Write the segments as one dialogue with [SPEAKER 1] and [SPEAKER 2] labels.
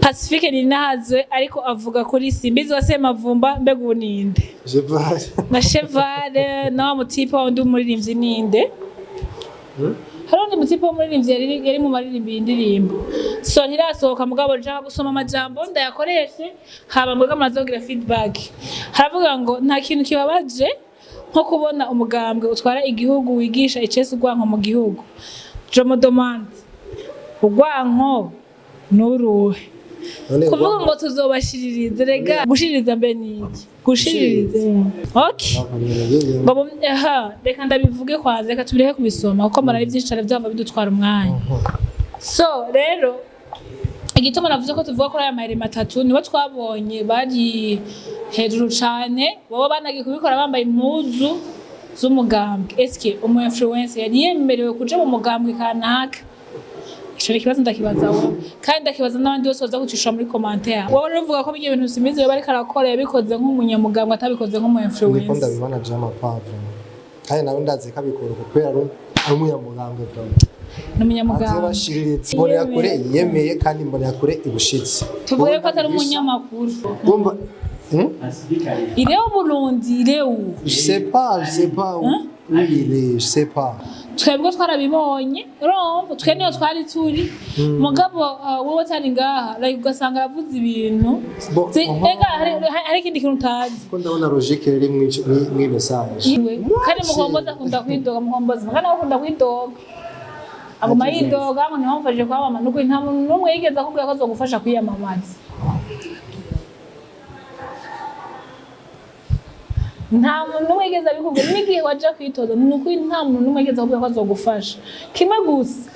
[SPEAKER 1] Pacifique Nininahazwe ariko avuga kuri Simbizi wa Semavumba. Mbega ubu ninde?
[SPEAKER 2] Cheval.
[SPEAKER 1] Na Cheval na wa mutipe wundi w'umuririmbyi ninde? Hari undi mutipe w'umuririmbyi yari mu maririmbi iyi ndirimbo. So ntirasohoka, mugabo nshaka gusoma amajambo ndayakoreshe, haba mwebwe mumaze kugira feedback. Haravuga ngo nta kintu kibabaje nko kubona umugambwe utwara igihugu wigisha icese urwanko mu gihugu. Je me demande, urwanko nuruhe?
[SPEAKER 2] None
[SPEAKER 1] Kuvuga ngo tuzobashiririza, rega gushiririza mbe niki? Gushiririza, okay. Ngo aha, reka ndabivuge kwanza, reka tubireke kubisoma kuko mbona ari byinshi cyane, byava bidutwara umwanya. So rero igituma navuze ko tuvuga kuri aya mahirima atatu, nibo twabonye bari hejuru cane, baba banagiye kubikora bambaye impuzu z'umugambwe. Eske umu influencer yari yemerewe kuja mu mugambwe kanaka? Ico ni ikibazo ndakibaza wowe, kandi ndakibaza n'abandi bose baza kucisha muri commentaire. Wowe rero uvuga ko ibyo bintu Simbizi yoba ariko arakora yabikoze nk'umunyamugambwe, atabikoze nk'umu
[SPEAKER 2] Niko
[SPEAKER 1] influencer?
[SPEAKER 2] Ndabibona jama pavre, kandi nawe ndazi ko abikora uko kubera ari umunyamugambwe vraiment.
[SPEAKER 1] Ni umunyamugambwe.
[SPEAKER 2] Azobashiriritse mbonera kure yemeye, kandi mbonera kure ibushitse.
[SPEAKER 1] Tuvuge ko atari umunyamakuru.
[SPEAKER 2] Urumva?
[SPEAKER 1] Il est au Burundi, il est où?
[SPEAKER 2] Je sais pas, je sais pas où il est, je sais pas.
[SPEAKER 1] Twebwe twarabibonye, urumva twe niyo twari turi, mugabo wowe utari ngaha, like ugasanga aravuze ibintu.
[SPEAKER 2] Bon, aha.
[SPEAKER 1] Ega hari ikindi kintu utazi.
[SPEAKER 2] Ko ndabona logique riri mw'i message.
[SPEAKER 1] Iwe kandi Mukombozi akunda kwidoga. Mukombozi kandi nawe akunda kwidoga, aguma yidoga ngo ntiwamufashije kwamamaza. Nukuri nta muntu n'umwe yigeze akubwira ko azogufasha kwiyamamaza. Nta muntu n'umwe yigeze abikubwira n'igihe waja kwitoza. Ni ukuri nta muntu n'umwe yigeze akubwira ko azogufasha. Kimwe gusa,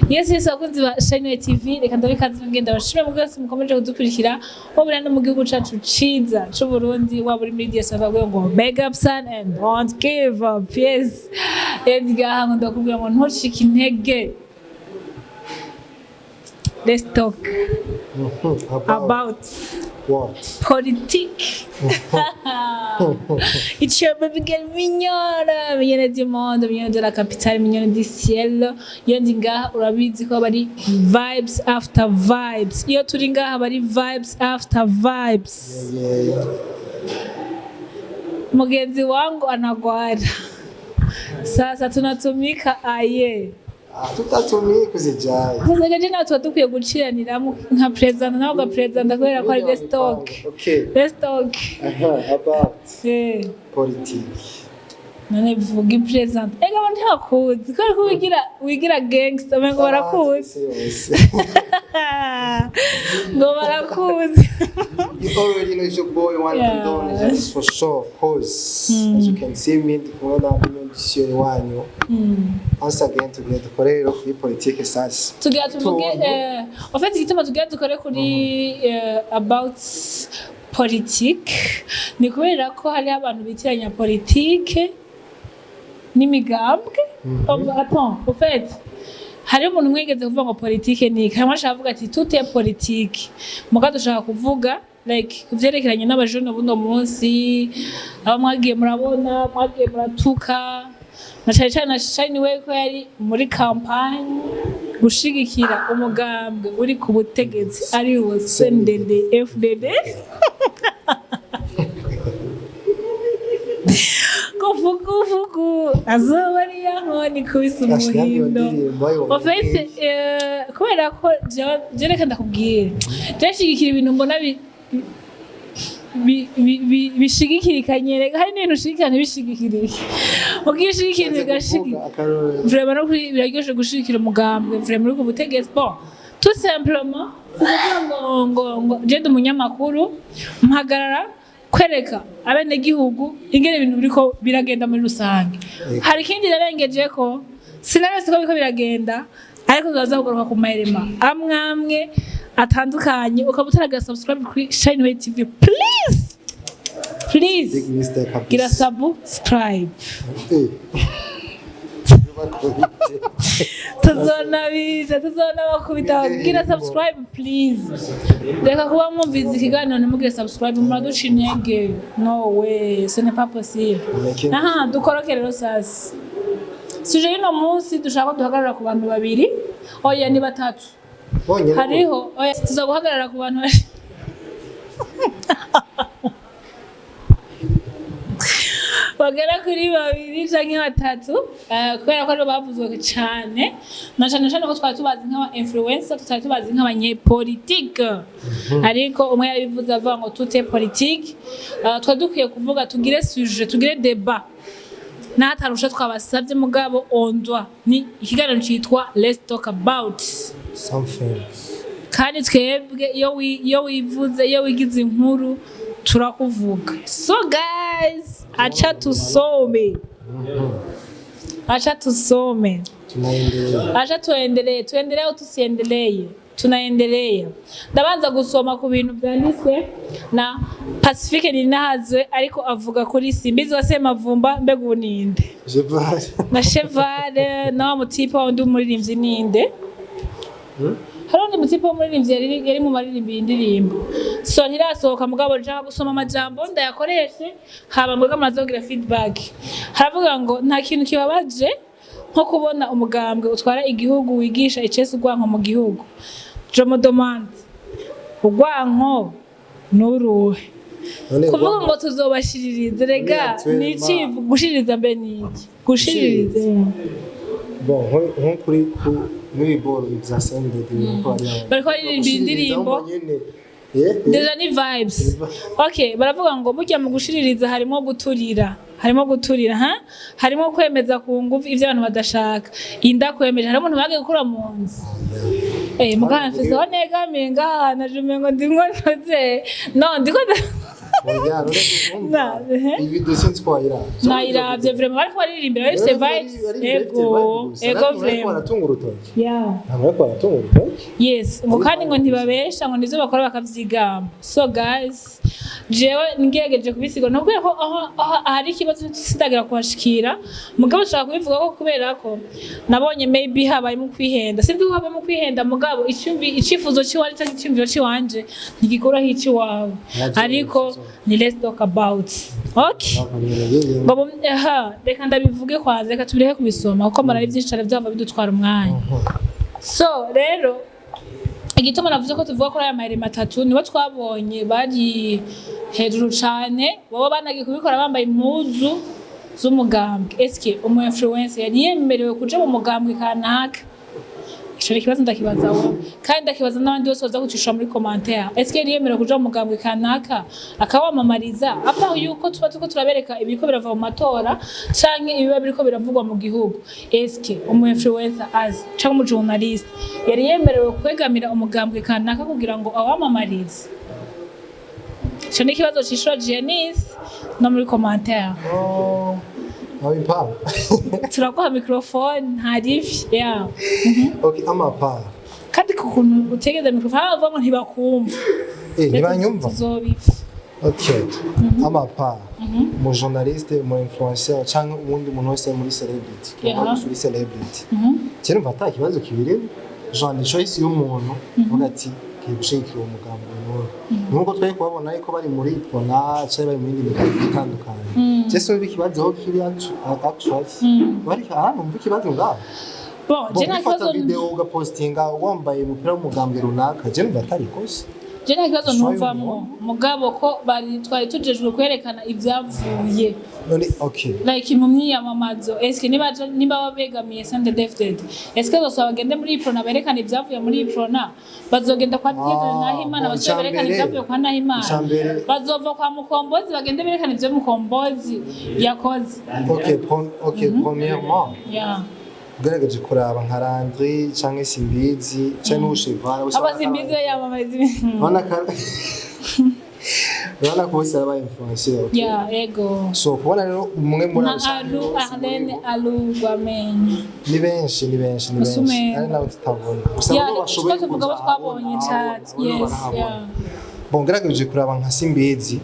[SPEAKER 1] yes, abakunzi ba Shine TV, reka ndabikaze, ngenda bashimire mu bwose mukomeje kudukurikira, waba uri no mu gihugu cacu ciza c'u Burundi, waba uri muri diaspora, bavuga ngo big up son and don't give up. Yes, Edgar, ngo ndakubwira ngo ntucike intege. Let's talk
[SPEAKER 2] About,
[SPEAKER 1] about
[SPEAKER 2] what?
[SPEAKER 1] Politique. It's your baby girl mignonne, mignonne du monde, mignonne de la capitale, mignonne du ciel. Iyo ndi ngaha urabizi ko bari vibes after vibes. Iyo turi ngaha bari vibes after vibes.
[SPEAKER 2] Yeah.
[SPEAKER 1] Mugenzi wangu anagwara. Sasa tunatumika aye.
[SPEAKER 2] Ah, tutatumika usijali.
[SPEAKER 1] Sasa gaje nawe tuba dukwiye guciraniramo nka president nawe uga president kubera ko ari the stock.
[SPEAKER 2] Okay.
[SPEAKER 1] The stock.
[SPEAKER 2] Aha, about politique.
[SPEAKER 1] None vuga ipresent. Ega abantu ntibakuzi kubera ko wigira gangster, umengo barakuzi.
[SPEAKER 2] Yose.
[SPEAKER 1] Ngo barakuzi.
[SPEAKER 2] You already know it's your boy one and only, just for sure, of course. As you can see me, ndi kumwe na Minyondisiyo iwanyu. Once again, tugiye dukore rero kuri politique sasa.
[SPEAKER 1] Tugira tuvuge
[SPEAKER 2] Utuntu.
[SPEAKER 1] En fait igituma tugira dukore kuri about politique ni kubera ko hariho abantu bitiranya politique n'imigambwe. Oh, attends, en fait hariho umuntu umwe yigeze kuvuga ngo politique ni iki, hanyuma ashaka kuvuga ati tout est politique. Muga dushaka kuvuga like ku vyerekeranye n'abajene buno munsi, abo mwagiye murabona, mwagiye muratuka, na cane cane na Shine we ko yari muri campagne gushigikira umugambwe uri ku butegetsi, ari wo CNDD FDD, ngo fugu azoba ari ya nkoni ikubise umuhindo. En fait, kubera ko jewe reka ndakubwira, jewe nshigikira ibintu mbona bishigikirikanye. Reka hari n'ibintu ushigikira ntibishigikirike, mugihe ushigikira ibintu bigashigikira. Vraiment no kuri biraryoshe gushigikira umugambwe vraiment uri ku butegetsi. Bon, tout simplement kuvuga ngo je ndi umunyamakuru, mpagarara kwereka abenegihugu ingene ibintu biriko biragenda muri rusange. Hari ikindi narengeje ko sinarese ko biriko biragenda, ariko turaza kugaruka ku mahirima amwe amwe atandukanye. Ukaba utaragira subscribe kuri Shineway TV, please please
[SPEAKER 2] Big mistake kabisa.
[SPEAKER 1] gira subscribe.
[SPEAKER 2] Bakubite.
[SPEAKER 1] Tuzonabija, tuzonabakubita. Gira subscribe please. Reka kuba mwumviza ikiganiro ntimugire subscribe, muraduca intege. No way, ce n'est pas possible.
[SPEAKER 2] Mureke.
[SPEAKER 1] Aha dukoroke rero sasa. Sujet y'uno munsi, dushaka ko duhagarara ku bantu babiri, oya, ni batatu.
[SPEAKER 2] Bonyene?
[SPEAKER 1] Hariho, oya, tuza guhagarara ku bantu babiri bagera kuri babiri canke batatu, kubera ko aribo bavuzwe cane, na cane cane ko twari tubazi nk'aba influencer, tutari tubazi nk'abanyepolitike. Ariko umwe yarabivuze avuga ngo tout est politique. Twari dukwiye kuvuga, tugire sujet, tugire débat n'atarusha twabasavye, mugabo ondwa ni ikiganiro citwa Let's Talk About
[SPEAKER 2] Something.
[SPEAKER 1] Kandi twebwe iyo wivuze, iyo wigize inkuru, turakuvuga. So guys, acha tusome, acha tusome.
[SPEAKER 2] Tunaendelea.
[SPEAKER 1] Acha tuendelee, tuendelee au tusiendelee? Tunaendelea. Ndabanza gusoma ku bintu vyanditswe na Pacifique Ninahazwe, ariko avuga kuri Simbizi wa Semavumba. Mbega ubu ninde?
[SPEAKER 2] Je vais.
[SPEAKER 1] Na Chevale na wa mutipe wa wundi w'umuririmbyi ninde? Hari undi mutipe w'umuririmbyi yari mu maririmbi indirimbo, so ntirasohoka, mugabo nshaka gusoma amajambo ndayakoreshe, haba mwebwe murazogira feedback. Haravuga ngo nta kintu kibabaje nko kubona umugambwe utwara igihugu wigisha icese urwanko mu gihugu. Je me demande, urwanko nuruhe?
[SPEAKER 2] None
[SPEAKER 1] Kuvuga ngo tuzobashiririza rega ni iki? Gushiririza mbe ni iki? Gushiririza?
[SPEAKER 2] Bon, nko kuri muri ball bya CNDD nko bari
[SPEAKER 1] Bariko baririmba indirimbo.
[SPEAKER 2] Nyene.
[SPEAKER 1] Déjà ni vibes. Okay, baravuga ngo burya mu gushiririza harimo guturira, harimo guturira, ha, harimo kwemeza ku nguvu ivyo abantu badashaka. Inda kwemeje, hari umuntu bagiye gukura mu nzu. Mugana mfise aho negamiye ngaha, naje umengo ndimwo nkoze no ndiko
[SPEAKER 2] Oya, none
[SPEAKER 1] Na, ehe.
[SPEAKER 2] iyi video sinzi ko wayiravye.
[SPEAKER 1] Nayiravye vraiment, bariko baririmbira bafise vibes. Ego, vraiment.
[SPEAKER 2] Baratunga urutoki.
[SPEAKER 1] Yeah.
[SPEAKER 2] Ntabwo bariko baratunga urutoki.
[SPEAKER 1] Yes, ngo kandi ngo ntibabesha, ngo nivyo bakora bakavyigamba. So guys, jewe ngerageje kubisigura, no kubera ko aho ahari ikibazo sindagira kuhashikira, mugabo nshaka kubivuga ko kubera ko nabonye maybe habayemo kwihenda, sinzi ko habayemo kwihenda, mugabo icifuzo ciwanje canke iciyumviro ciwanje ntigikuraho iciwawe.
[SPEAKER 2] Navyo,
[SPEAKER 1] ariko
[SPEAKER 2] navyo.
[SPEAKER 1] Ni Let's Talk About. Okay, ngo aha, reka ndabivuge kwanza, reka tubireke kubisoma kuko mbona ari byinshi cane vyava bidutwara umwanya. So rero, igituma navuze ko tuvuga kuri aya mahirima atatu, nibo twabonye bari hejuru cane, baba banagiye kubikora bambaye impuzu z'umugambwe. Eske umu influencer yari yemerewe kuja mu mugambwe kanaka? Ico ni ikibazo ndakibaza wowe, kandi ndakibaza n'abandi bose baza gucisha muri commentaire. Eske yari yemerewe kuja mu mugambwe kanaka akawamamariza, apaho yuko tuba turiko turabereka ibiriko birava mu matora canke ibiba biriko biravugwa mu gihugu? Eske umu influencer azi canke umu journaliste yari yemerewe kwegamira umugambwe kanaka kugira ngo awamamarize? Ico ni ikibazo cishura Janice no muri commentaire.
[SPEAKER 2] Abipara.
[SPEAKER 1] Turaguha microphone, ntarivi, yeah.
[SPEAKER 2] Okay, amapara.
[SPEAKER 1] Kandi ku kuntu utegeza microphone bavuga ngo ntibakumva.
[SPEAKER 2] Ntibanyumva.
[SPEAKER 1] Tuzobipfa.
[SPEAKER 2] Okay, amapara, umu journaliste, umu influencer cyangwa uwundi muntu wese muri celebrity, gusa uri celebrity, kera umva ata kibazo kibirimo. Genre ni choice y'umuntu uvuga ati ngiye gushigikira uwo mugambi n'uwo, nkuko twari kubabona yuko bari muri Pona cyangwa bari mu yindi migambi itandukanye. Je sinumva ikibazo aho kiri actually. Bari aha, numva ikibazo ngaho.
[SPEAKER 1] Bon, je nta
[SPEAKER 2] gufata
[SPEAKER 1] kibazo.
[SPEAKER 2] Video ugapostinga wambaye umupira w'umugambwe runaka, je numva atari ikosa.
[SPEAKER 1] Je nta kibazo
[SPEAKER 2] Choix
[SPEAKER 1] numvamwo,
[SPEAKER 2] y'umuntu.
[SPEAKER 1] mugabo ko bari twari tujejwe kwerekana ivyavuye
[SPEAKER 2] None okay.
[SPEAKER 1] like mu myiyamamazo. Eske niba babegamiye CNDD-FDD, eske bazosaba bagende muri Iprona berekane ibyavuye muri Iprona? Bazogenda kwa Dieudonne Nahimana
[SPEAKER 2] Bon,
[SPEAKER 1] basubire berekane ibyavuye kwa Nahimana?
[SPEAKER 2] Icambere-
[SPEAKER 1] Bazova kwa Mukombozi bagende berekane ibyo Mukombozi yakoze?
[SPEAKER 2] Okay, premièrement, ugerageje kuraba nka Landry canke Simbizi canke n'Ushevara.
[SPEAKER 1] Aba Simbizi we yamamariza ibintu.
[SPEAKER 2] Urabona ko bose ari aba influenceur, okay?
[SPEAKER 1] Yeah, ego.
[SPEAKER 2] So kubona rero umwe muri
[SPEAKER 1] Na
[SPEAKER 2] abo canke
[SPEAKER 1] Alu
[SPEAKER 2] bose muri
[SPEAKER 1] Arlene
[SPEAKER 2] bo,
[SPEAKER 1] Alu Rwamenyo.
[SPEAKER 2] Ni benshi, ni benshi, ni benshi.
[SPEAKER 1] Usumera.
[SPEAKER 2] Ari nabo tutabona gusa,
[SPEAKER 1] Yeah,
[SPEAKER 2] bo bashoboye
[SPEAKER 1] two tuvuga abo
[SPEAKER 2] kuja
[SPEAKER 1] twabonye
[SPEAKER 2] ahabona,
[SPEAKER 1] chat.
[SPEAKER 2] ahabona,
[SPEAKER 1] Yes,
[SPEAKER 2] barahabona.
[SPEAKER 1] yeah.
[SPEAKER 2] Bon, ngerageje kuraba nka Simbizi,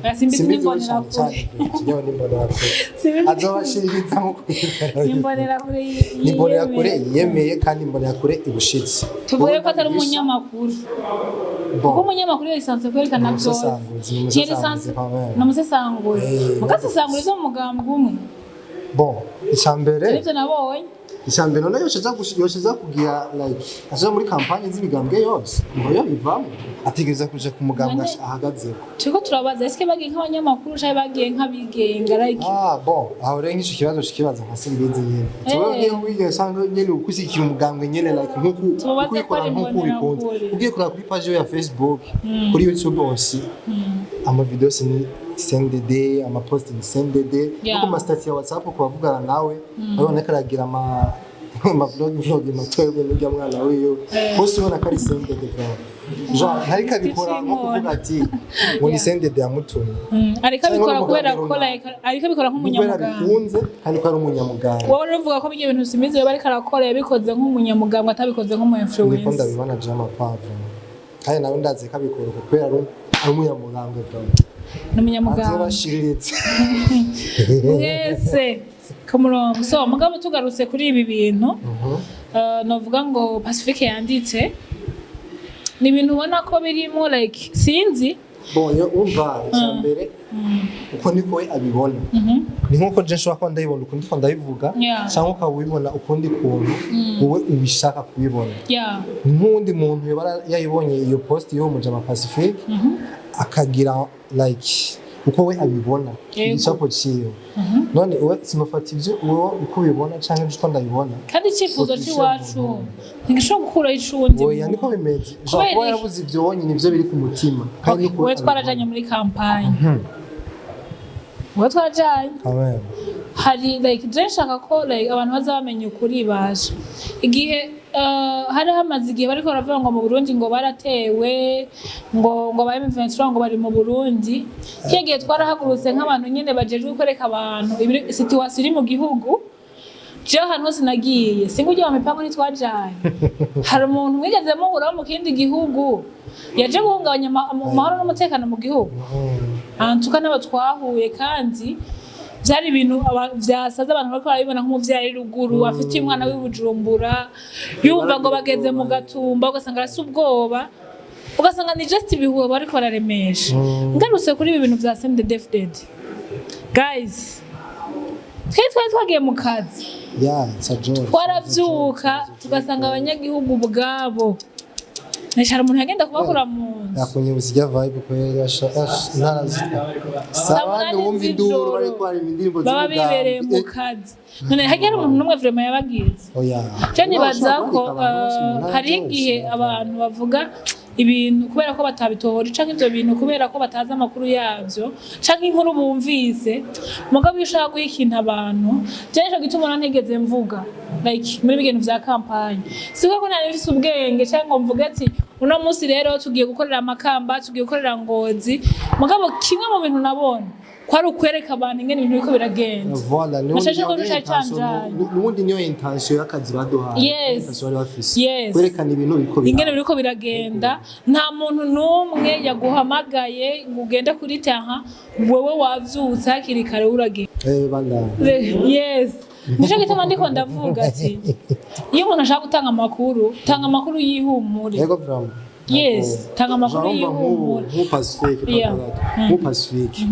[SPEAKER 1] Oya, Simbizi
[SPEAKER 2] Simbizi we
[SPEAKER 1] ni
[SPEAKER 2] cane cane, yewe ni imbonerakure.
[SPEAKER 1] Simbizi-
[SPEAKER 2] Azobashiririza mu kwibera.
[SPEAKER 1] Imbonerakure.
[SPEAKER 2] Ni imbonerakure yemeye kandi imbonerakure ibushitse.
[SPEAKER 1] Tuvuge ko atari umunyamakuru, kuko umunyamakuru yari kwerekana
[SPEAKER 2] Ni
[SPEAKER 1] byose.
[SPEAKER 2] umusesanguzi, ni umusesanguzi quand même.
[SPEAKER 1] Ni umusesanguzi.
[SPEAKER 2] Eh,
[SPEAKER 1] Mugasesangura izo mu mugambwe umwe.
[SPEAKER 2] Bon, icambere
[SPEAKER 1] Nivyo nabonye.
[SPEAKER 2] Icambere none yoshiza kugira like aja muri campagne z'imigambwe yose ngo yo bivamo, ategereza kuja ku mugambwe
[SPEAKER 1] None-
[SPEAKER 2] ahagazeko.
[SPEAKER 1] Turiko turabaza, eske bagiye nk'abanyamakuru canke bagiye nk'abigenga, like?
[SPEAKER 2] Ah bon, aho rero nk'ico kibazo kibaza nka simbizi nyene. Tuba ugiye wiga cyangwa nyene ukushyigikira umugambwe nyene, like nkuko
[SPEAKER 1] Tubaze ko
[SPEAKER 2] ukubikora
[SPEAKER 1] ari
[SPEAKER 2] nkuko ubikunze.
[SPEAKER 1] imbonerakure.
[SPEAKER 2] Ugiye kuraba kuri page yo ya Facebook, kuri YouTube aussi, ama videos ni CNDD, ama post ni CNDD, no ku ma status ya WhatsApp ku bavugana nawe urabona ko aragira ama vlog matoya n'urya mwana wiwe, hose ubona ko ari CNDD vraiment. Genre ntariko abikora nko kuvuga ati ngo ni CNDD yamutumye.
[SPEAKER 1] Ariko
[SPEAKER 2] Cyangwa
[SPEAKER 1] abikora kubera
[SPEAKER 2] n'umugambi
[SPEAKER 1] ko
[SPEAKER 2] runaka.
[SPEAKER 1] like ariko abikora
[SPEAKER 2] kubera
[SPEAKER 1] nk'umunyamugambwe.
[SPEAKER 2] Bikunze kandi ko ari umunyamugambwe.
[SPEAKER 1] Wowe rero uvuga ko ibyo bintu Simbizi yoba ariko arakora yabikoze nk'umunyamugambwe, atabikoze nk'umu
[SPEAKER 2] Niko
[SPEAKER 1] influencer.
[SPEAKER 2] ndabibona je mapavre, kandi nawe ndazi ko abikora uko kubera ari umunyamugambwe vraiment.
[SPEAKER 1] Ni umunyamugambwe.
[SPEAKER 2] Azobashiriritse.
[SPEAKER 1] Mwese ku murongo. So mugabo tugarutse kuri ibi bintu, novuga ngo Pacifique yanditse ni ibintu ubona ko birimo like sinzi.
[SPEAKER 2] Bon, yo umva, icya mbere uko niko we abibona, ni nkuko je nshobora kuba ndabibona ukundi ko ndabivuga, cyangwa ukaba ubibona ukundi kuntu wowe ubishaka kubibona. Nk'uwundi muntu yoba yayibonye iyo post y'uwo mujama Pacifique, akagira like uko we abibona, igicapo ciwe. None we sinofata ivyo wowe uko ubibona canke uko ndabibona.
[SPEAKER 1] Kandi icyifuzo
[SPEAKER 2] Utishe
[SPEAKER 1] cy'iwacu
[SPEAKER 2] umuntu.
[SPEAKER 1] ntigishobora gukuraho icundi.
[SPEAKER 2] Oya, niko bimeze.
[SPEAKER 1] Kubera
[SPEAKER 2] Ushobora kuba
[SPEAKER 1] iki?
[SPEAKER 2] yarabuze ivyo wonyine, ivyo biri ku mutima kandi niko
[SPEAKER 1] We
[SPEAKER 2] abibona.
[SPEAKER 1] twarajanye muri campagne, we twarajanye.
[SPEAKER 2] Amen.
[SPEAKER 1] Hari like je nshaka ko like abantu baza bamenya ukuri baje igihe hari hamaze igihe bariko baravuga ngo mu Burundi ngo baratewe, ngo ba M23 ngo bari mu Burundi. Kiya gihe twarahagurutse nk'abantu nyene bajejwe kwereka abantu situation iri mu gihugu. Jewe ahantu hose nagiye singujya mu mipango ntitwajanye. Hari umuntu mwigeze muhuraho mu kindi gihugu yaje guhungabanya amahoro n'umutekano mu gihugu? Antuka n'abo twahuye, kandi byari ibintu vyasaza abantu bariko barabibona, nk'umuvyeyi ari ruguru afite umwana w'i Bujumbura, yumva ngo bageze mu Gatumba, ugasanga arasa ubwoba, ugasanga ni just ibihuha bariko bararemesha. Ngarutse kuri ibi bintu vya CNDD-FDD, guys, twe twari twagiye mu kazi.
[SPEAKER 2] Yeah, it's a joke.
[SPEAKER 1] Twaravyuka tugasanga abanyagihugu ubwabo nishara umuntu yagenda kubakura mu nzu.
[SPEAKER 2] Yakunyibutsa ijya vibe kwera intara
[SPEAKER 1] Saa
[SPEAKER 2] sabandi
[SPEAKER 1] munani
[SPEAKER 2] wumva induru
[SPEAKER 1] z'ijoro.
[SPEAKER 2] Bariko barimo indirimbo
[SPEAKER 1] Baba bibereye mu kazi. None hagiye hari umuntu n'umwe vraiment yabagize?
[SPEAKER 2] Oya.
[SPEAKER 1] Je nibaza ko hariho igihe abantu bavuga ibintu kubera ko batabitohora, canke ivyo bintu kubera ko batazi amakuru yavyo, canke inkuru bumvise. Mugabo iyo ushaka guha ikintu abantu, je nico gituma ubona ntigeze mvuga like muri bintu vya campagne. Siko ko nari mfise ubwenge canke ngo mvuge ati uno munsi rero tugiye gukorera Makamba, tugiye gukorera Ngozi. Mugabo kimwe mu bintu nabona kwari ukwereka abantu ingene ibintu biriko biragenda.
[SPEAKER 2] Voilà,
[SPEAKER 1] Nashashe ko
[SPEAKER 2] niyo
[SPEAKER 1] duca
[SPEAKER 2] intention-
[SPEAKER 1] canjanye.
[SPEAKER 2] Nubundi niyo intention y'akazi baduhaye. Intention bari bafise. Kwerekana ibintu biriko
[SPEAKER 1] Ingene
[SPEAKER 2] biraba.
[SPEAKER 1] biriko biragenda. Nta muntu n'umwe yaguhamagaye ngo ugende kuri terrain, wewe wavyutse hakiri kare uragenda.
[SPEAKER 2] Bandanye.
[SPEAKER 1] Yes, nico gituma ndiko ndavuga ati iyo umuntu ashaka gutanga amakuru, tanga amakuru y'ihumure.
[SPEAKER 2] Yego, vraiment.
[SPEAKER 1] Yes, tanga amakuru
[SPEAKER 2] Urumva
[SPEAKER 1] y'ihumure.
[SPEAKER 2] nk'ubu Pacifique, nk'ubu Pacifique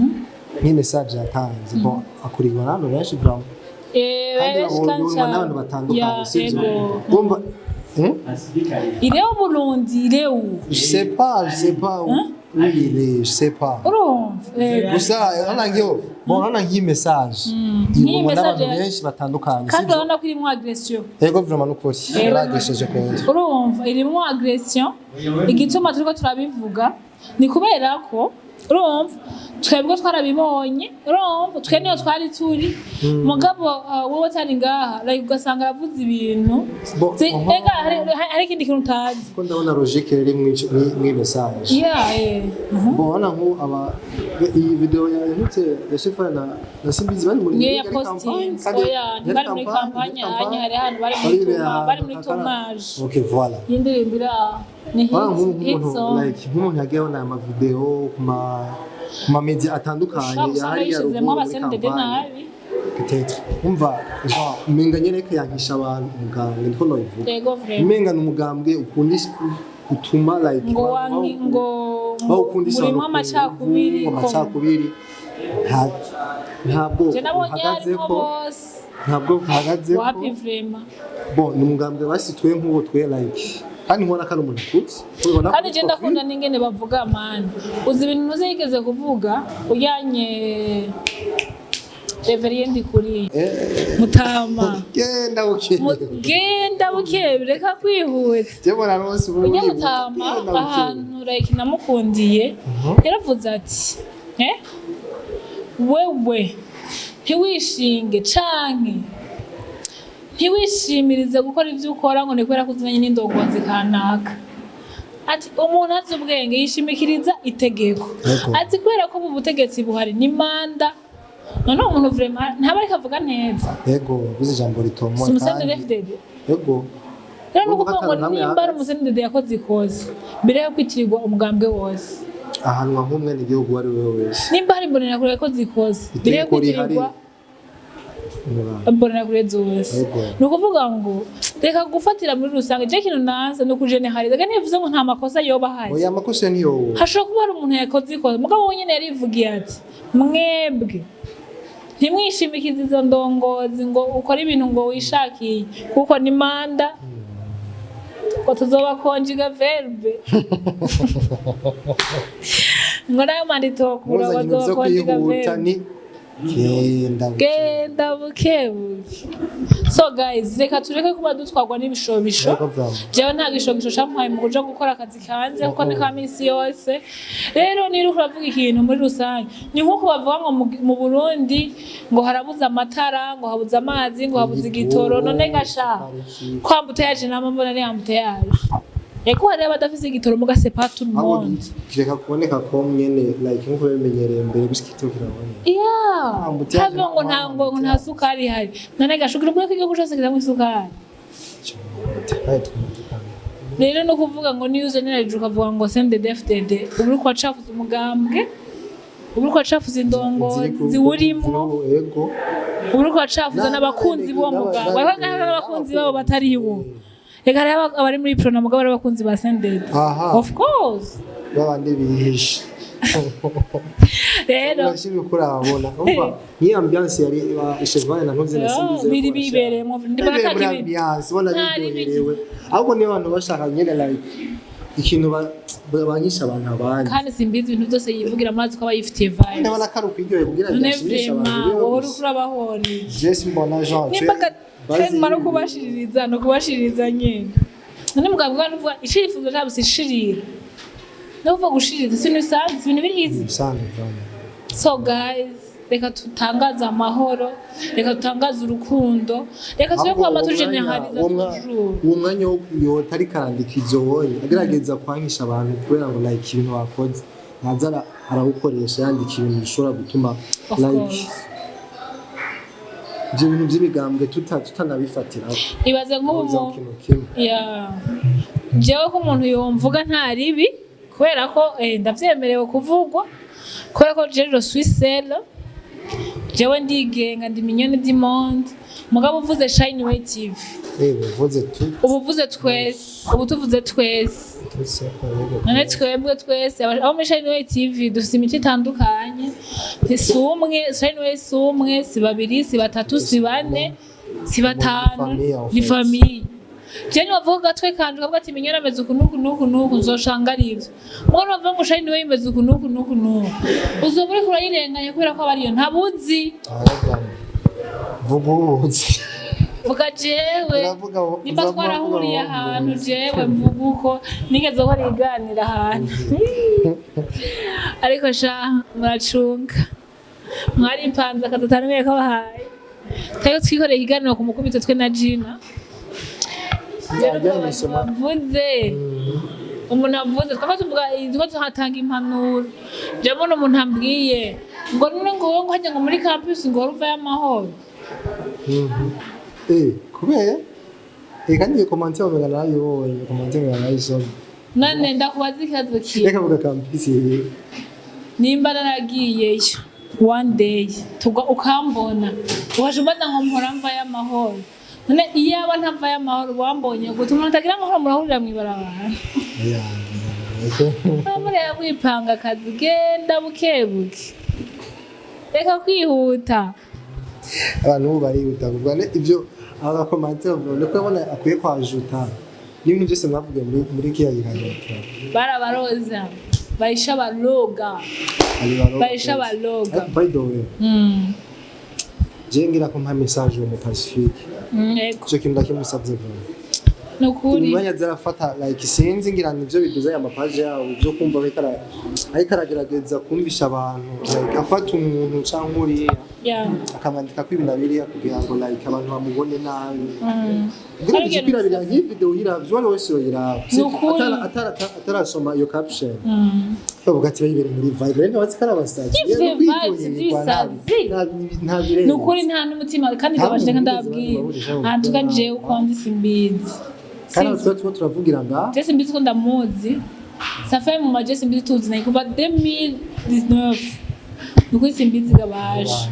[SPEAKER 2] nk'iyi message yatanze, bon, akurikirwa n'abantu benshi vraiment. Kandi
[SPEAKER 1] Benshi kandi
[SPEAKER 2] babonwa
[SPEAKER 1] cyane.
[SPEAKER 2] n'abantu batandukanye, sivyo?
[SPEAKER 1] Yego.
[SPEAKER 2] Urumva,
[SPEAKER 1] Il est au Burundi, il est où?
[SPEAKER 2] Je sais pas où il est, je sais pas.
[SPEAKER 1] Urumva. Yego.
[SPEAKER 2] Gusa urabona nk'iyo, bon, urabona nk'iyi message
[SPEAKER 1] Nk'iyi
[SPEAKER 2] ibonwa
[SPEAKER 1] message
[SPEAKER 2] n'abantu benshi batandukanye,
[SPEAKER 1] kandi
[SPEAKER 2] sivyo?
[SPEAKER 1] urabona ko irimwo agression.
[SPEAKER 2] Yego, vraiment, n'ukuri yaragesheje kwenda.
[SPEAKER 1] Urumva irimwo agression. Igituma turiko turabivuga ni kubera ko urumva twebwe twarabibonye, urumva twe niyo twari turi. Mugabo wowe utari ngaha, like ugasanga aravuze ibintu. Ega hari ikindi kintu utazi.
[SPEAKER 2] Ko ndabona logique riri mw'iyi message.
[SPEAKER 1] Yeah.
[SPEAKER 2] Bon, urabona nk'ubu aba iyi video yahutse ya Shefaya na Simbizi bari muri
[SPEAKER 1] Niyo ya
[SPEAKER 2] yari campagne,
[SPEAKER 1] posting.
[SPEAKER 2] kandi
[SPEAKER 1] Oya,
[SPEAKER 2] yari
[SPEAKER 1] ntibari muri
[SPEAKER 2] campagne,
[SPEAKER 1] campagne.
[SPEAKER 2] yari
[SPEAKER 1] Hanya hari ahantu bari muri
[SPEAKER 2] Bari
[SPEAKER 1] bari muri tournage
[SPEAKER 2] Ok, voilà.
[SPEAKER 1] y'indirimbo iri aho ni
[SPEAKER 2] Urabona
[SPEAKER 1] hit
[SPEAKER 2] nk'umuntu
[SPEAKER 1] song.
[SPEAKER 2] like nk'umuntu yagiye abona aya mavideo ku ma media atandukanye
[SPEAKER 1] Ushobora gusanga
[SPEAKER 2] yahariya
[SPEAKER 1] yishizemo
[SPEAKER 2] ruguru muri
[SPEAKER 1] aba CNDD
[SPEAKER 2] campagne.
[SPEAKER 1] nabi.
[SPEAKER 2] Peut-être, umva, genre umenga nyene ko yankisha abantu umugambwe, niko nobivuga.
[SPEAKER 1] Yego, vraiment.
[SPEAKER 2] Umenga ni umugambwe ukundisha utuma like
[SPEAKER 1] Ngo
[SPEAKER 2] abantu
[SPEAKER 1] wangi ngo
[SPEAKER 2] bawukundisha
[SPEAKER 1] murimo
[SPEAKER 2] abantu
[SPEAKER 1] amacakubiri
[SPEAKER 2] amacakubiri, nta bwoko
[SPEAKER 1] Je nabonye harimo
[SPEAKER 2] buhagazeko.
[SPEAKER 1] bose.
[SPEAKER 2] Ntabwo buhagaze.
[SPEAKER 1] Wapi vraiment.
[SPEAKER 2] Bon, ni umugambwe basituye nk'uwo twe like, kandi nkubona ko ari umuntu akuze. Ubibona
[SPEAKER 1] Kandi
[SPEAKER 2] kuri
[SPEAKER 1] je ndakunda
[SPEAKER 2] profil.
[SPEAKER 1] n'ingene bavuga, man. Uzi ibintu ntuzi yigeze kuvuga ujyanye Reverien Ndikuriye Mutama?
[SPEAKER 2] Genda buke.
[SPEAKER 1] Genda buke, reka kwihuta.
[SPEAKER 2] Je mbona rwose ubu
[SPEAKER 1] Ujya
[SPEAKER 2] urihuta.
[SPEAKER 1] Mutama
[SPEAKER 2] Genda buke.
[SPEAKER 1] ahantu like namukundiye, yaravuze ati wewe ntiwishinge canke ntiwishimirize gukora ibyo ukora ngo ni kubera ko uzinanye n'indongozi kanaka. Ati umuntu azi ubwenge yishimikiriza itegeko. Ati kubera ko ubu butegetsi buhari ni manda. Noneho umuntu vraiment ntaba ariko avuga neza.
[SPEAKER 2] Yego, uvuze ijambo ritomoye.
[SPEAKER 1] Si umuCNDD-FDD?
[SPEAKER 2] Yego.
[SPEAKER 1] Rero ni
[SPEAKER 2] Urumva
[SPEAKER 1] ukuvuga ngo
[SPEAKER 2] ko namwe
[SPEAKER 1] nimba ari
[SPEAKER 2] ahagaze.
[SPEAKER 1] umuCNDD yakoze ikosa mbere yo kwitirirwa umugambwe wose,
[SPEAKER 2] Ahanwa nk'umwenegihugu uwo ari we wese.
[SPEAKER 1] Nimba hari imbonerakure yakoze ikosa mbere yo
[SPEAKER 2] Itegeko rihari.
[SPEAKER 1] kwitirirwa imbonerakure zose, ni ukuvuga ngo reka gufatira muri rusange. Je kintu nanse ni ukujeneraliza, kandi ntibivuze ngo nta makosa yoba ahari.
[SPEAKER 2] Oya, amakosa niyo.
[SPEAKER 1] Hashobora kuba hari umuntu yakoze ikosa, mugabo wenyine yarivugiye ati mwebwe ntimwishimikize izo ndongozi ngo ukore ibintu ngo wishakiye, kuko ni manda, ngo tuzoba conjuga verbe, ngo nayo manda itokura.
[SPEAKER 2] Muzanye ibintu
[SPEAKER 1] Bazoba
[SPEAKER 2] byo
[SPEAKER 1] conjuga
[SPEAKER 2] kwihuta.
[SPEAKER 1] verbe.
[SPEAKER 2] Ni genda buke.
[SPEAKER 1] Genda buke buke. So guys, reka tureke kuba dutwarwa n'ibishobisho.
[SPEAKER 2] Yego, bravo.
[SPEAKER 1] Jewe nta gishobisho campaye mu kuja gukora akazi kanje, kuko ni ka minsi yose. Rero niba uriko uravuga ikintu muri rusange, ni nk'uko bavuga ngo mu Burundi ngo harabuze amatara, ngo habuze amazi, ngo habuze igitoro. None gasha ko embouteillage nama mbona ari embouteillage? Eko hariho abadafise igitoro muga c'est pas tout le
[SPEAKER 2] Ahubwo
[SPEAKER 1] monde.
[SPEAKER 2] kireka kuboneka ko nyene like nkuko bimenyereye mbere, gusa igitoro kiraboneka.
[SPEAKER 1] Yeah.
[SPEAKER 2] Embouteillage.
[SPEAKER 1] Hava ngo nta ngo nta sukari ihari. None gasha ugira ubwo ko igihugu cose kiramwo isukari?
[SPEAKER 2] Kandi twumvikana.
[SPEAKER 1] Rero no kuvuga ngo niyo ujeneralije ukavuga ngo CNDD-FDD, uba uriko wacafuza umugambwe, uba uriko wacafuza indongozi ziwurimwo,
[SPEAKER 2] Yego.
[SPEAKER 1] uba uriko wacafuza n'abakunzi b'uwo mugambwe. Hariho n'abakunzi babo batari wo. Reka hariho abari muri Uprona mugabo ari abakunzi ba CNDD. Of course.
[SPEAKER 2] Babandi bihishe.
[SPEAKER 1] Rero
[SPEAKER 2] urashyira uko urabona, umva nk'iyo ambiance yari Cheval na Ntuze na Simbizi.
[SPEAKER 1] Biri bibereyemo.
[SPEAKER 2] Bibereye muri ambiance, ubona
[SPEAKER 1] Nta
[SPEAKER 2] biryoherewe. Ahubwo niyo abantu bashaka nyine like ikintu banyisha abantu abandi.
[SPEAKER 1] Kandi Simbizi ibintu byose yivugira amazi ko aba yifitiye vibes.
[SPEAKER 2] Ndabona ko ari ukwiryohera kugira ngo
[SPEAKER 1] None
[SPEAKER 2] ashimishe abantu.
[SPEAKER 1] vraiment
[SPEAKER 2] Bibe
[SPEAKER 1] wowe uriko
[SPEAKER 2] gusa.
[SPEAKER 1] urabahora.
[SPEAKER 2] Je simbona Jean
[SPEAKER 1] Nimba mara kubashiririza no kubashiririza nyene. None mugabo bwa nuvuga icirifuzo cyabo si ishirira, no kuvuga gushiririza si ibintu bisanzwe, si ibintu biri easy.
[SPEAKER 2] Bisanzwe vraiment.
[SPEAKER 1] So guys, reka tutangaze amahoro, reka tutangaze urukundo, reka tube
[SPEAKER 2] Ahubwo
[SPEAKER 1] kwama
[SPEAKER 2] uwo mwanya-
[SPEAKER 1] tujeneraliza toujours.
[SPEAKER 2] Uwo mwanya wo yota ariko arandika ivyo wonye agerageza kwangisha abantu kubera ngo like ibintu bakoze, ntaza arawukoresha yandika ibintu bishobora gutuma
[SPEAKER 1] Of
[SPEAKER 2] like
[SPEAKER 1] course.
[SPEAKER 2] Ibyo bintu by'imigambwe tutanabifatiraho.
[SPEAKER 1] Ibaze nk'ubu
[SPEAKER 2] Uza kintu kimwe.
[SPEAKER 1] Ya, jewe ko umuntu yomvuga nta ribi, kubera ko ndavyemerewe kuvugwa, kubera ko je je suis seule, jewe ndigenga, ndi mignonne du monde. Mugabo uvuze Shine Way TV,
[SPEAKER 2] uvuze tu
[SPEAKER 1] ubu uvuze twese, ubu tuvuze twese.
[SPEAKER 2] Twese, yego.
[SPEAKER 1] None twebwe twese abo muri Shine Way TV dufite imico itandukanye. Si umwe Shine Way, si umwe, si babiri, si batatu, si bane, si batanu.
[SPEAKER 2] Famille, en
[SPEAKER 1] Ni
[SPEAKER 2] fait.
[SPEAKER 1] famille. Je niwavuga agatwe kanje ukavuga ati mignonne ameze uku n'uku n'uku n'uku, nzoshanga ari ivyo. Mugabo niwavuga ngo Shine Way imeze uku n'uku n'uku n'uku, uzoba uriko urayirenganya kubera ko aba ariyo ntabuzi.
[SPEAKER 2] Aravuga vuga ubuzi.
[SPEAKER 1] Vuga jewe.
[SPEAKER 2] Uravuga
[SPEAKER 1] Nimba
[SPEAKER 2] uzavuga
[SPEAKER 1] twarahuriye
[SPEAKER 2] ubuzi.
[SPEAKER 1] ahantu, jewe mvuga uko nigeze ko riganira ahantu. Ariko sha muracunga, mwaripanze akazi atari ko bahaye. Twari twikoreye ikiganiro ku mukubito twe na Gina. Rero
[SPEAKER 2] Yajyanye
[SPEAKER 1] abantu
[SPEAKER 2] isoma.
[SPEAKER 1] bavuze, umuntu avuze, twaba tuvuga two tuhatanga impanuro. Je mbona umuntu ambwiye ngo none ngo wowe ngo hajya ngo muri campus ngo wari uvayo amahoro.
[SPEAKER 2] Kubera kandi iyo commentaire umenga narayibonye, iyo commentaire umenga narayisomye.
[SPEAKER 1] None ndakubaza ikibazo kimwe.
[SPEAKER 2] Reka vuga campus.
[SPEAKER 1] Nimba naragiyeyo one day tuga ukambona, ukaja umbaza ngo mpora mvayo amahoro, none iyaba ntavayo amahoro wambonye gute? Umuntu atagira amahoro murahurira mw'ibarabara. Mureba mwipanga akazi. Genda buke buke, reka kwihuta.
[SPEAKER 2] Abantu ubu barihuta kuvuga ne ibyo aba commentaire bavuga ko abona akwiye kwajuta n'ibintu byose mwavugiye muri kiya kiganiro.
[SPEAKER 1] Barabaroza, barisha baroga. Barisha baroga.
[SPEAKER 2] Ariko by the way, je ngira ko mpa message uwo mu Pacifique.
[SPEAKER 1] Yego.
[SPEAKER 2] Ico kintu ndakimusavye vuba.
[SPEAKER 1] Ni ukuri.
[SPEAKER 2] Umwanya zarafata, like, sinzi, ngira nivyo biduza aya mapaje yabo byo kumva ariko aragerageza kumvisha abantu, like, afata umuntu canke uriya akamwandika ko ibi na biriya kugira ngo, like, abantu bamubone nabi. Ngira
[SPEAKER 1] Ariko
[SPEAKER 2] kwirabira nk'iyi video, uyiravye, uwo ari wese yoyiraba
[SPEAKER 1] Ni ukuri.
[SPEAKER 2] atarasoma iyo caption, bavuga ati bayibere muri vibe rero ntibazi ko ari abasazi.
[SPEAKER 1] Ivyo vibes z'ibisazi.
[SPEAKER 2] Nta birenze.
[SPEAKER 1] Ni ukuri, nta n'umutima kandi
[SPEAKER 2] Nta
[SPEAKER 1] gabashije
[SPEAKER 2] muntu
[SPEAKER 1] ndababwira.
[SPEAKER 2] wigeze baburisha
[SPEAKER 1] Antuka
[SPEAKER 2] gukora.
[SPEAKER 1] jewe uko ndi simbizi.
[SPEAKER 2] Kandi aho tuba turiko turavugira ngaha.
[SPEAKER 1] Je simbizi ko ndamuzi, safa mu maje simbizi, tuzi naye kuva 2019. Ni ukuri simbizi gabasha.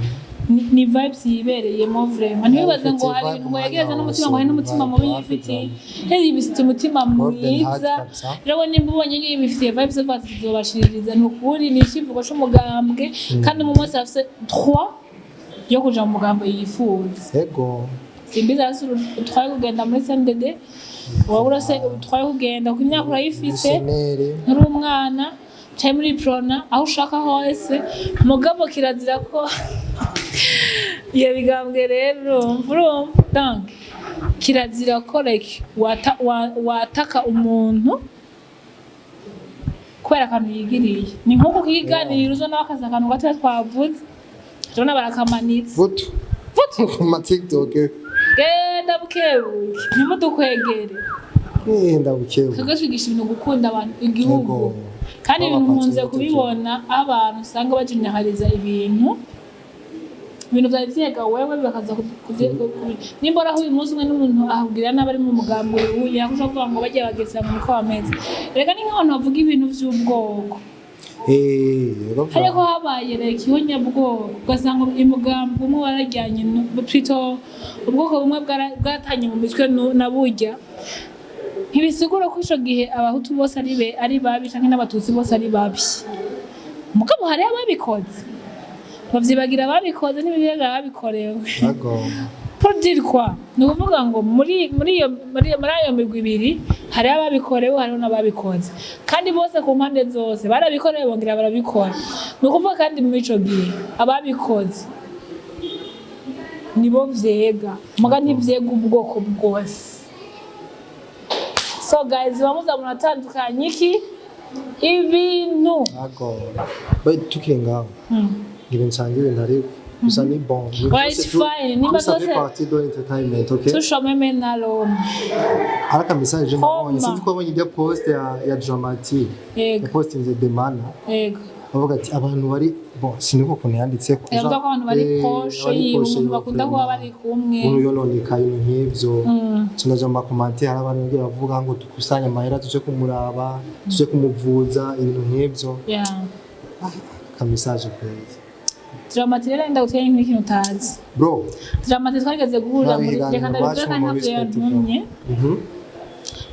[SPEAKER 1] Ni vibes yibereyemo vraiment. Ntiwibaze ngo hari ibintu ngo yegereza n'umutima, ngo hari n'umutima mubi yifitiye. Heri yibifitiye umutima
[SPEAKER 2] Golden heart
[SPEAKER 1] mwiza.
[SPEAKER 2] kabisa.
[SPEAKER 1] Rero nimba ubonye yibifitiye vibes zo kuvuga tuzobashiririza, ni ukuri ni icivugo c'umugambwe, kandi umuntu wese afise droit yo kuja mu mugambwe yifuza. Simbizi, arafise utwaye kugenda muri CNDD, wowe urase utwaye kugenda ku myaka urayifise.
[SPEAKER 2] Missionnaire.
[SPEAKER 1] Nturi umwana, canke muri prona, aho ushaka hose. Mugabo kirazira ko iyo bigambwe rero urumva, donc kirazira ko, like, wataka umuntu kubera akantu yigiriye. Ni nk'uko ukiganirira uzo nawe akazi akantu gatoya twavuze, urabona barakamanitse.
[SPEAKER 2] Vutu.
[SPEAKER 1] Vutu.
[SPEAKER 2] Ku ma TikTok.
[SPEAKER 1] Genda bukebuke, ntimudukwegere.
[SPEAKER 2] Genda bukebuke.
[SPEAKER 1] Twebwe twigisha ibintu, gukunda abantu, igihugu. Kandi ibintu nkunze kubibona aho abantu usanga bajinyahariza ibintu, ibintu vyari vyega wewe bakaza nimba uraho uyu munsi umwe n'umuntu ahubwira nabi ari mu mugambi uyu, yakuja kuvuga ngo bagiye bagesera ngo niko bameze. Reka ni nk'abantu bavuga ibintu vy'ubwoko.
[SPEAKER 2] Bavuga.
[SPEAKER 1] Hariya ko habaye reka ihonyabwoko, ugasanga umugambi umwe warajyanye plutôt ubwoko bumwe bwatanye mu mitwe na burya ntibisigura ko ico gihe abahutu bose ari be ari babi canke n'abatutsi bose ari babi. Mugabo hariho ababikoze, bavyibagira ababikoze, ntibibagira ababikorewe. Pour dire quoi? Ni ukuvuga ngo muri iyo muri ayo migwi ibiri hariho ababikorewe, hariho n'ababikoze, kandi bose ku mpande zose barabikorewe bongera barabikora. Ni ukuvuga kandi muri ico gihe ababikoze nibo vyega, muga ntivyega ubwoko bwose. So guys, bamuza muratandukanye iki ibintu.
[SPEAKER 2] Yego. But tukiri ngaho, ngira nsanga ibintu ariko gusa ni bon.
[SPEAKER 1] Well, it's fine. Nimba
[SPEAKER 2] Ça fait
[SPEAKER 1] zose
[SPEAKER 2] partie de l'entertainment, okay?
[SPEAKER 1] Tushomeme na Rome.
[SPEAKER 2] Hari aka message nabonye.
[SPEAKER 1] Homa.
[SPEAKER 2] Sinzi ko wabonye ijya post ya Dramati. Yapostinze Demana. Avuga ati abantu bari bon, siniko ukuntu yanditse ko.
[SPEAKER 1] Yavuze ko abantu bari proche yiwe, umuntu bakunda kuba bari kumwe.
[SPEAKER 2] Umuntu yononekaye, ibintu nk'ivyo. Tunaja mu ma commentaires, hari abantu bagiye bavuga ngo dukusanye amahera tuje kumuraba, tuje kumuvuza, ibintu nk'ivyo. Aka message keza.
[SPEAKER 1] Dramati rero ndaguteye nk'ikintu utazi.
[SPEAKER 2] Bro.
[SPEAKER 1] Dramati twageze guhurira muri
[SPEAKER 2] Nta
[SPEAKER 1] reka
[SPEAKER 2] biganiro
[SPEAKER 1] ndabivuge
[SPEAKER 2] bacu
[SPEAKER 1] kandi
[SPEAKER 2] mu
[SPEAKER 1] ntabyo
[SPEAKER 2] respect.
[SPEAKER 1] yantumye.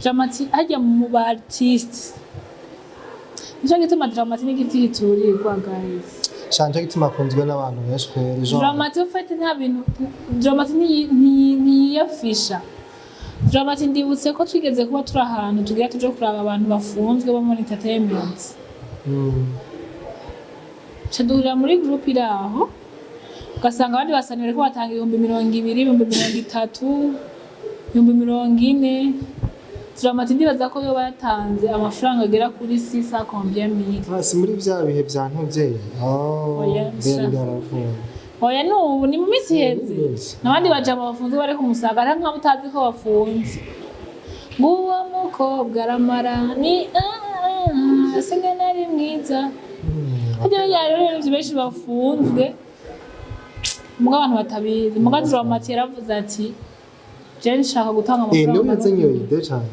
[SPEAKER 1] Dramati hajya mu ba artiste, nico gituma Dramati n'igiti giturirwa, guys.
[SPEAKER 2] Shanje gituma akunzwe n'abantu benshi kweri genre.
[SPEAKER 1] Dramati ufite nta bintu, Dramati ntiyiyafisha. Dramati ndibutse ko twigeze kuba turi ahantu tugira tuje kuraba abantu bafunzwe bo muri entertainment. Ca duhurira muri groupe iri aho, ugasanga abandi basani bariko batanga 20,000, 30,000, 40,000. Dramati ndibaza ko yoba yatanze amafaranga agera kuri 600 combien mille.
[SPEAKER 2] Ah, si muri vya bihe vya ntuvyeyi? Oh,
[SPEAKER 1] Oya,
[SPEAKER 2] mbere
[SPEAKER 1] sha.
[SPEAKER 2] byaravuye.
[SPEAKER 1] Oya, nubu ni mu minsi iheze.
[SPEAKER 2] Minsi.
[SPEAKER 1] N'abandi bajama bafunzwe bari kumusaga ari nk'abo utazi ko bafunze. Nguwo mukobwa aramara ni asigaye nari mwiza. Harya rero rero benshi bafunzwe muga abantu batabizi. Muga Dramati yaravuze ati je nshaka gutanga
[SPEAKER 2] Eh, niwe
[SPEAKER 1] amafaranga.
[SPEAKER 2] yazanye iyo idée cane.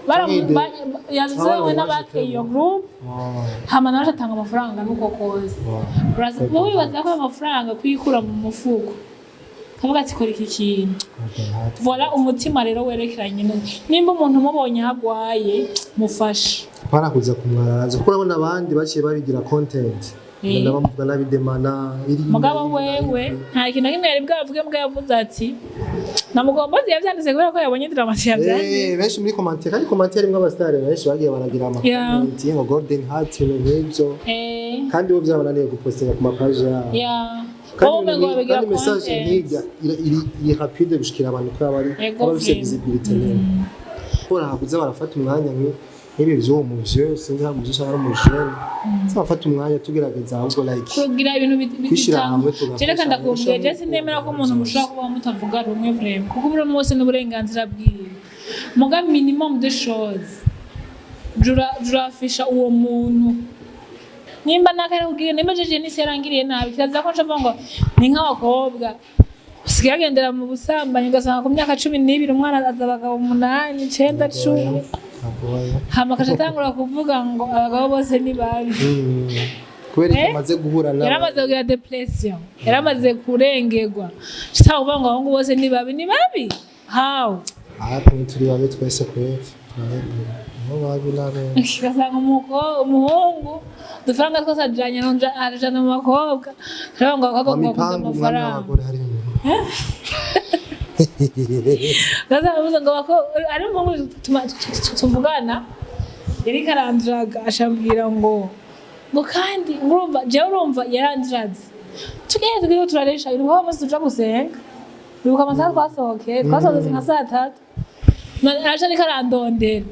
[SPEAKER 2] Idée.
[SPEAKER 1] Yavuze we n'abakeye iyo group.
[SPEAKER 2] Oh,
[SPEAKER 1] Hama nawe atanga amafaranga nuko kose. Wowe wibaza ko ayo mafaranga kuyikura mu mufuko kavuga ati kora iki kintu.
[SPEAKER 2] Okay, hati.
[SPEAKER 1] Voilà, umutima rero werekeranye nimba umuntu umubonye aho agwaye, mufashe.
[SPEAKER 2] Apana kuza kumwaraza kuko urabona abandi baciye babigira content. Ngenda bamuvuga nabi Demana iri.
[SPEAKER 1] Mugabo wewe nta kintu na kimwe yari bwavuge, mbwa yavuze ati na Mugombozi yavyanditse kubera ko yabonye Dramati yavyanditse.
[SPEAKER 2] Benshi muri commentaire, kandi commentaire imwe abasitari benshi bagiye baragira ama comment ngo golden heart, ibintu nk'ibyo. Kandi bo byabananiye gupostinga ku mapaji yabo. Kandi
[SPEAKER 1] Wowe umengo babigira
[SPEAKER 2] kandi message
[SPEAKER 1] content.
[SPEAKER 2] nk'ijya iri rapide gushikira abantu ko bari baba bafise
[SPEAKER 1] vraiment.
[SPEAKER 2] visibility nini. Ko hakuze barafata umwanya nk'ibi vy'uwo muvyo, sinzi nka muvyo cyangwa ari umujene, bafata umwanya tugerageza ahubwo like
[SPEAKER 1] Kugira ibintu
[SPEAKER 2] kwishyira
[SPEAKER 1] bitanga.
[SPEAKER 2] hamwe tugafasha.
[SPEAKER 1] Je reka ndakubwira, je
[SPEAKER 2] gushyiramo
[SPEAKER 1] sinemera ko umuntu
[SPEAKER 2] urukundo.
[SPEAKER 1] mushobora kubaho mutavuga rumwe vraiment, kuko buri umwe wese n'uburenganzira bwiwe, muga minimum de choses jurafisha uwo muntu nimba nakarakubwiye, nimba jeje nisi yarangiriye nabi, kirazira ko nshobora ngo ni nk'abakobwa usigaye agendera mu busambanyi, ugasanga ku myaka 12 umwana aza abagabo umunani, icenda, 10.
[SPEAKER 2] Agoye.
[SPEAKER 1] Hama akaca atangura kuvuga ngo abagabo bose ni babi.
[SPEAKER 2] Kubera
[SPEAKER 1] Eh?
[SPEAKER 2] icyo amaze guhura nabo.
[SPEAKER 1] Yaramaze kugira depression, yaramaze kurengerwa, kitaba kuvuga ngo abahungu bose ni babi. Ni babi how?
[SPEAKER 2] Ah, turi babi twese kweli, nibo babi n'abeza.
[SPEAKER 1] Ugasanga umuhungu udufaranga twose ajanye ajana mu bakobwa, rero ngo abakobwa ngo bakunda
[SPEAKER 2] Mipangu umwami
[SPEAKER 1] amafaranga.
[SPEAKER 2] w'abagore hari inyuma.
[SPEAKER 1] Ugasanga bavuze ngo ari umuhungu tuvugana yariko arandraga, ashambwira ngo kandi urumva jewe, urumva yarandraze, tugende tugire turaresha ibintu kuko munsi tuja gusenga, uribuka amasaha twasohokeye, twasohotse nka saa 3. None aje ariko arandondera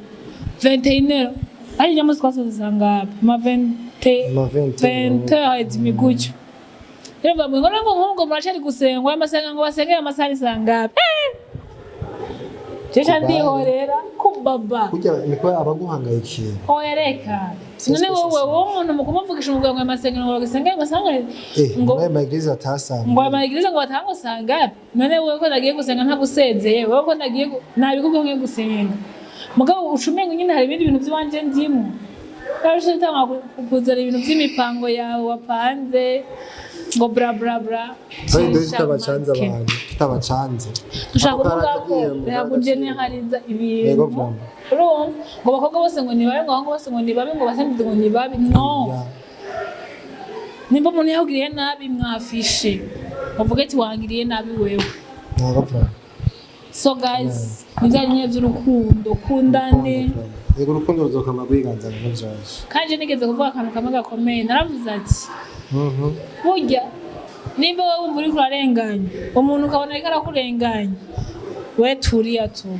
[SPEAKER 1] 21, ari ryo munsi twasohotse saa ngapi? Ma 20
[SPEAKER 2] Ma 20.
[SPEAKER 1] 20h30 gutyo. Rero bamwe ngo ngo muracari gusenga ngo amasenga ngo basengere amasaha ni saa ngapi? Jewe
[SPEAKER 2] Kubari.
[SPEAKER 1] ndihorera kubaba.
[SPEAKER 2] Kurya niko abaguhangayikiye.
[SPEAKER 1] Oya reka, none wowe umuntu mu kumuvugisha umugabo ngo amasengero ngo bagasenge ngo
[SPEAKER 2] Ngo muri ma église atasanga.
[SPEAKER 1] Ngo ama église ngo batanga usanga. None wowe ko nagiye gusenga ntagusezeye, wowe ko nagiye nabikubwiye ngiye gusenga, mugabo ucumenga nyine hari ibindi bintu by'iwanje ndimo. Narusha utanga kuzana ibintu by'imipango yawe wapanze ngo bla bla bla.
[SPEAKER 2] Kandi dore tutabacanze abantu, tutabacanze.
[SPEAKER 1] Dushaka
[SPEAKER 2] Ako
[SPEAKER 1] kuvuga ko
[SPEAKER 2] karakagiye mu
[SPEAKER 1] reka
[SPEAKER 2] karagaciro.
[SPEAKER 1] Kugeneraliza ibintu.
[SPEAKER 2] Yego, vraiment.
[SPEAKER 1] Urumva ngo abakobwa bose ngo ni babi, ngo abahungu bose ngo ni babi, ngo basendede ngo ni babi, no. Nimba umuntu yakugiriye nabi, mwafishe uvuge ati wangiriye nabi wewe.
[SPEAKER 2] Yego, vraiment.
[SPEAKER 1] So guys, ni nyine by'urukundo, kundane.
[SPEAKER 2] Yego, urukundo ruzokama rwiganza mu byose.
[SPEAKER 1] Kandi je nigeze kuvuga akantu kamwe gakomeye, naravuze ati burya nimba wowe wumva uriko urarenganya umuntu, ukabona ariko arakurenganya, we turiya tu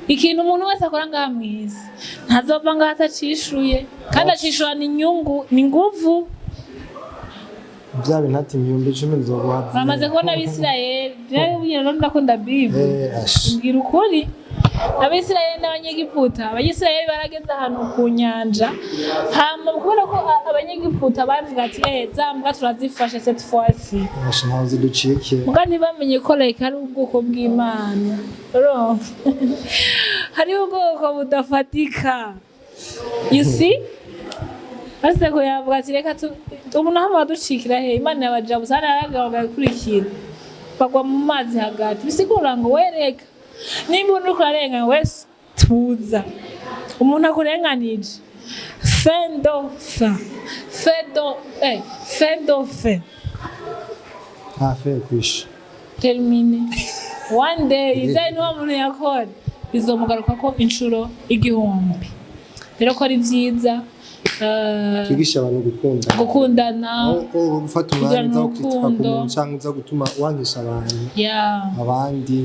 [SPEAKER 1] ikintu umuntu wese akora ngaha mw'isi ntazova ngaha atacishuye, kandi acishurana inyungu ni nguvu.
[SPEAKER 2] Bya bintu ati 10,000 nzoguha.
[SPEAKER 1] Bamaze kubona Abisirayeli rero, burya rero ndakunda Bible.
[SPEAKER 2] Ash.
[SPEAKER 1] Mbwira ukuri, Abisirayeli n'Abanyegiputa, Abanyisirayeli barageze ahantu ku nyanja, hama kubera ko Abanyegiputa bavuga ati za mbwa turazifashe cette fois-ci.
[SPEAKER 2] Ash, ntaho ziducikiye.
[SPEAKER 1] Muga ntibamenye ko like ari ubwoko bw'Imana. Urumva hariho ubwoko budafatika, you see? Base ko yavuga ati reka ubu naho baducikira he, Imana yabajabuza hariya bagakurikira bagwa mu mazi hagati. Bisigura ngo wereka nimba umuntu uriko urarengana wese, tuza umuntu akurenganije, fin do fin, fin do fin do fin.
[SPEAKER 2] Hafi kwisha.
[SPEAKER 1] Terminé. One day ibyo niwo muntu yakora bizomugaruka ko inshuro igihumbi. Rero ko ari byiza
[SPEAKER 2] Twigisha abantu gukunda.
[SPEAKER 1] Gukundana.
[SPEAKER 2] Aho gufata umwanya
[SPEAKER 1] Kugirana
[SPEAKER 2] uza gukritika ku
[SPEAKER 1] urukundo.
[SPEAKER 2] muntu cyangwa uza gutuma wangisha abantu abandi,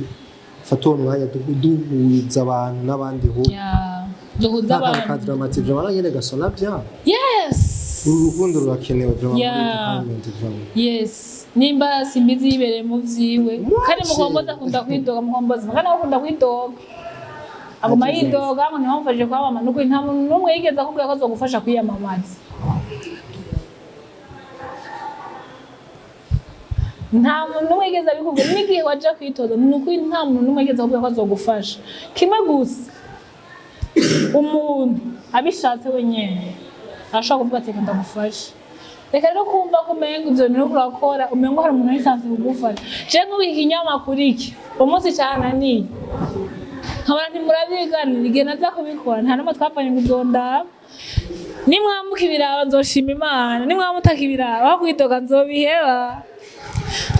[SPEAKER 2] fata uwo mwanya duhuza abantu n'abandi ho.
[SPEAKER 1] Yeah, duhuza
[SPEAKER 2] Nta kantu ka
[SPEAKER 1] abantu.
[SPEAKER 2] Dramatique vraiment nyene gasona bya. Uru rukundo rurakenewe vraiment muri entertainment vraiment.
[SPEAKER 1] Yes, nimba Simbizi yibereye mu vyiwe kandi
[SPEAKER 2] Mwache.
[SPEAKER 1] Mukombozi akunda kwidoga, Mukombozi kandi akunda kwidoga, aguma
[SPEAKER 2] Agize.
[SPEAKER 1] yidoga ngo ntiwamufashije kwamamaza. Nukuri nta muntu n'umwe yigeze akubwira ko azogufasha kwiyamamaza. Nta muntu n'umwe yigeze abikubwira n'igihe waja kwitoza. Ni ukuri nta muntu n'umwe yigeze akubwira ko azogufasha. Kimwe gusa, umuntu abishatse wenyene arashobora kuvuga ati reka ndagufashe. Reka rero kumva ko umenga ivyo bintu uriko urakora, umengo hari umuntu wisanzwe kugufasha. Je nk'ubu iki kinyamakuru iki umunsi cananiye, nkabona ntimurabyiganira, igihe naza kubikora nta n'umwe twapfanye ngo uzondaba. Nimwamuka ibiraba nzoshima Imana, nimwamutaka ibiraba aho kwidoga nzobiheba.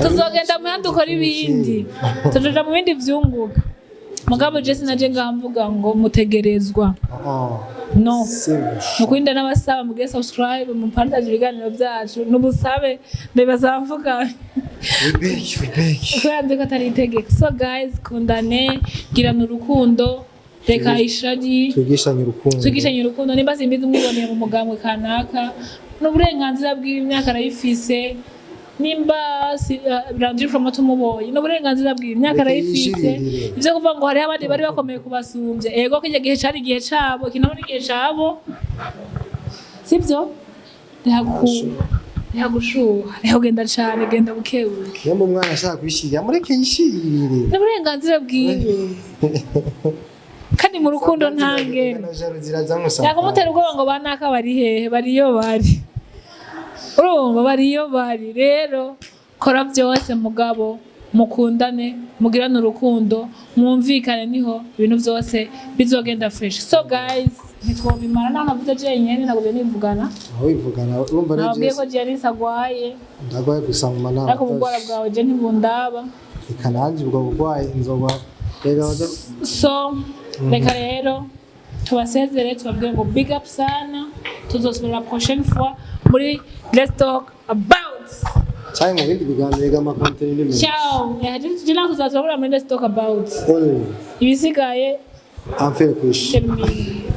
[SPEAKER 1] Tuzogenda muhanda dukora ibindi, tuzoja mu bindi vyunguka. Mugabo je sinaje ngaha mvuga ngo mutegerezwa.
[SPEAKER 2] Oh,
[SPEAKER 1] No.
[SPEAKER 2] c'est
[SPEAKER 1] Nukurinda n'abasaba mugire subscribe, mupartage ibiganiro byacu, n'ubusabe ndabibasaba mvuga
[SPEAKER 2] We beg, we beg.
[SPEAKER 1] kubera nzi ko atari itegeko. So guys, kundane, girana urukundo, reka ishari.
[SPEAKER 2] Twigishanye urukundo.
[SPEAKER 1] Twigishanye urukundo. Nimba simbizi umwiboneye mu mugambwe kanaka, n'uburenganzira bw'imyaka arayifise. Nimba Landry Promoter umubonye, n'uburenganzira bw'imyaka
[SPEAKER 2] Reka
[SPEAKER 1] arayifise.
[SPEAKER 2] yishirire.
[SPEAKER 1] Ivyo kuvuga ngo hariho abandi bari bakomeye kubasumbya, ego kirya gihe cari igihe cabo, iki nabo ni igihe cabo, sivyo? Reka gushuha, reka kugenda cane, genda bukebuke.
[SPEAKER 2] Nimba umwana ashaka kwishirira, mureke yishirire.
[SPEAKER 1] N'uburenganzira bwiwe, kandi mu rukundo nta ngene. Yakumutera ubwoba ngo banaka bari hehe, bariyo bari, urumva bariyo bari. Rero kora byose, mugabo mukundane, mugirane urukundo, mwumvikane, niho ibintu byose bizogenda fresh. So guys, ntitwobimara naho navuze jenyene, ntabwo nivugana.
[SPEAKER 2] Aho wivugana, urumva rero.
[SPEAKER 1] Nababwiye ko
[SPEAKER 2] Jesse
[SPEAKER 1] Giannis agwaye.
[SPEAKER 2] Ndagwaye gusa mu manama.
[SPEAKER 1] Ariko ubugwara bwawe je ntibundaba.
[SPEAKER 2] Reka nanjye ubwo burwayi nzoba reka
[SPEAKER 1] So reka rero tubasezere, tubabwire ngo big up sana, tuzosubira la prochaine fois muri Let's Talk About.
[SPEAKER 2] Cyangwa mu bindi biganiro biga ama content ni menshi.
[SPEAKER 1] Ciao. Je nawe tuzatubura muri Let's Talk About.
[SPEAKER 2] Only
[SPEAKER 1] Ibisigaye
[SPEAKER 2] amfere kwishi.
[SPEAKER 1] Termine.